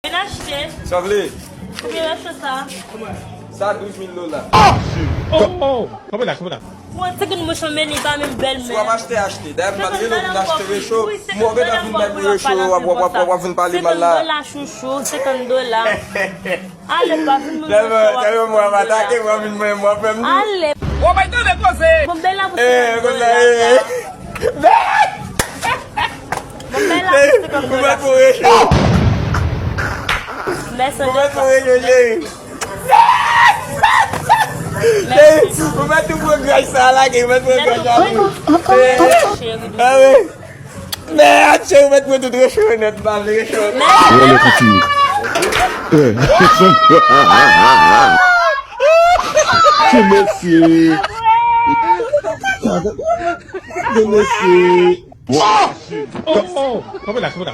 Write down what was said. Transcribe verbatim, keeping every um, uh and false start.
Vin achte. Sa w vle? Konbyen recho sa? Sa douz mil dola. Oh, oh, oh. Kanpe la, kanpe la. Mwen, se grenn mouch an men li pa menm bèl men. Si w ap achte, achte. Dayè m pa t rele w vin achte recho. Mwen, w gentan vin bay pou recho, w ap, w ap, w ap, w ap vin pale mal la. Senkant dola, chouchou, senkant dola. Ale, pa vin moun. Tèlman, tèlman mwen ap atake, mwen vin mwen, mwen fè m. Ale. Ou bay tande koze. Bon, bèl la pou Eh, senkant konsa, dola. eh. Bon, bèl la pou senkant Ou dola. mèt pou recho. Mèsi. Ou mèt pou recho, cheri. Cheri, ou mèt tou pran graj sa la, ke ou mèt pran graj sa. Cheri. Ah wi. Mèd, cheri, ou mèt pran tout recho nèt, m pa vle recho. Wale kouti. Ke mesye. Ke mesye. Wow! Oh, oh, kanpe la, kanpe la.